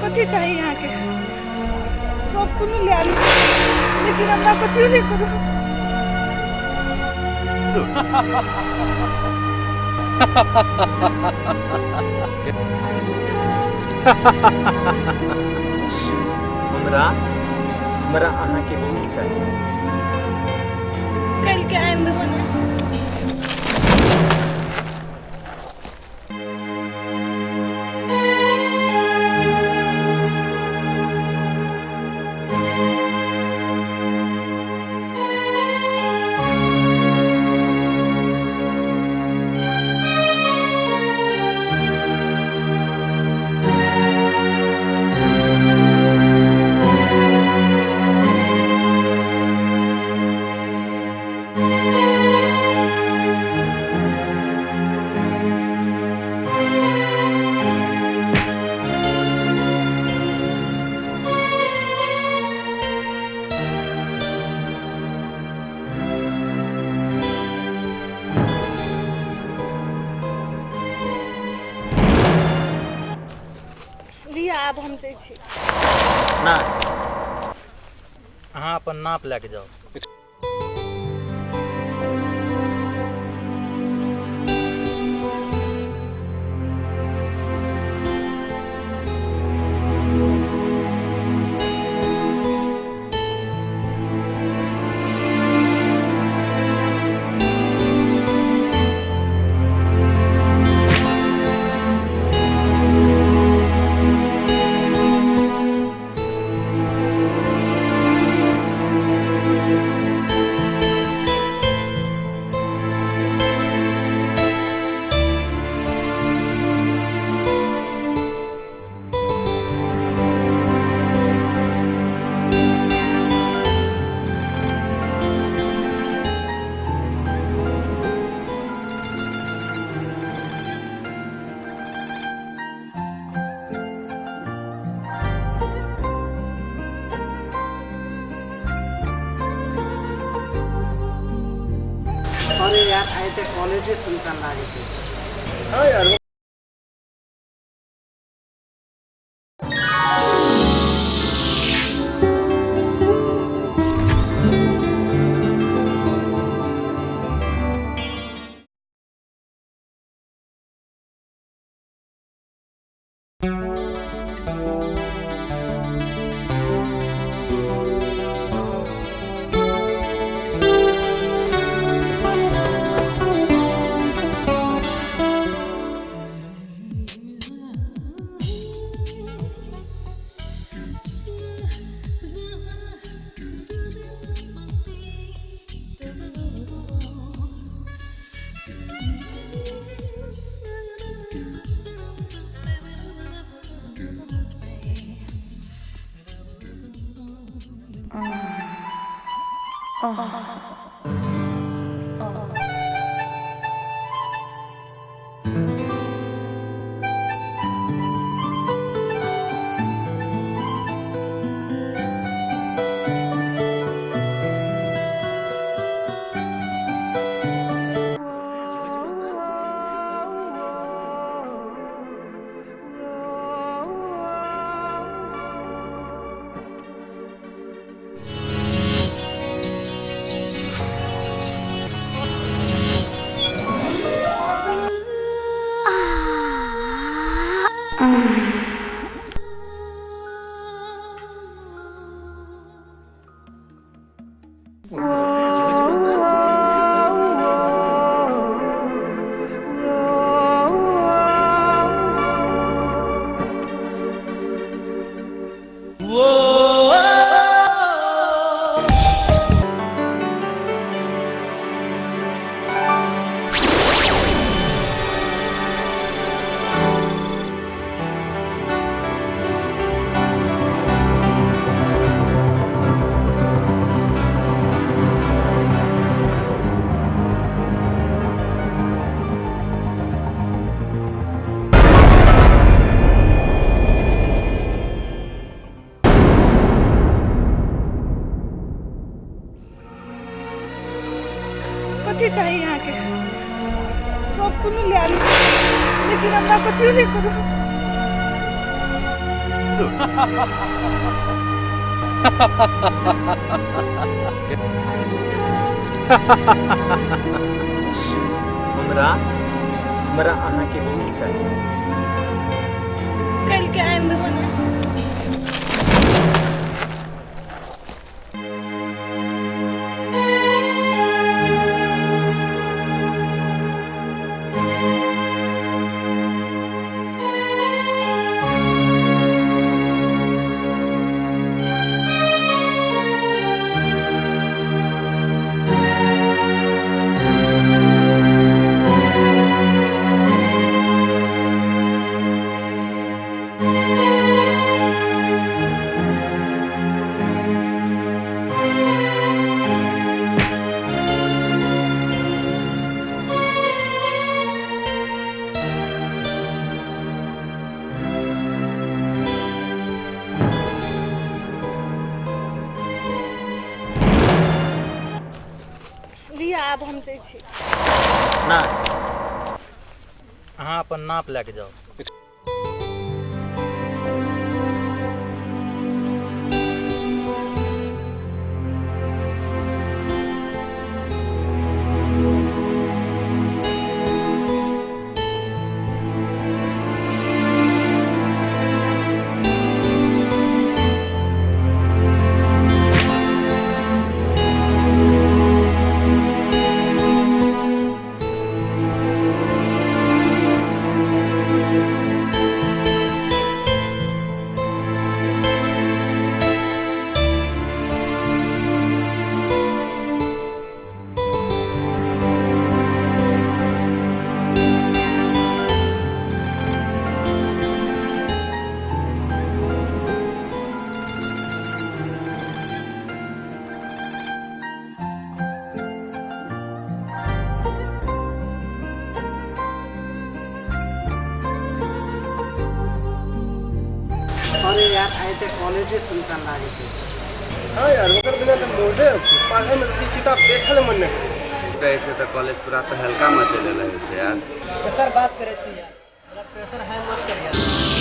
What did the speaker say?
कथी चाही अहाँके? सब कोनो ले आलू, लेकिन हमरा कथियो नहि करू। हमरा हमरा अहाँके की चाही? काल्हि के आनि देबै ने। लिअ, आब हम जाइ छी। नहि, अहाँ अपन नाप लए कऽ जाउ। अरे यार, आइ तऽ कॉलेजे सुनसान लागै छै। हाँ यार। कथी चाही अहाँके? सब कोनो ले आली, लेकिन हमरा कथियो नहि करू। हमरा हमरा अहाँके बिल चाही। काल्हि के आनि देबै ने। लिअ, आब हम जाइ छी। नहि, अहाँ अपन नाप लए कऽ जाउ। अरे यार, आइ तऽ कॉलेजे सुनसान लागै छै। हाँ यार, ओकर बिना तऽ मूडे पढ़े में तऽ किताब देखल मन नहीं करै। कहै छै तऽ कॉलेज पूरा तहलका मचेले रहै छै यार। केकर बात करै छी यार, ब्लड प्रेशर हाई मत कर यार।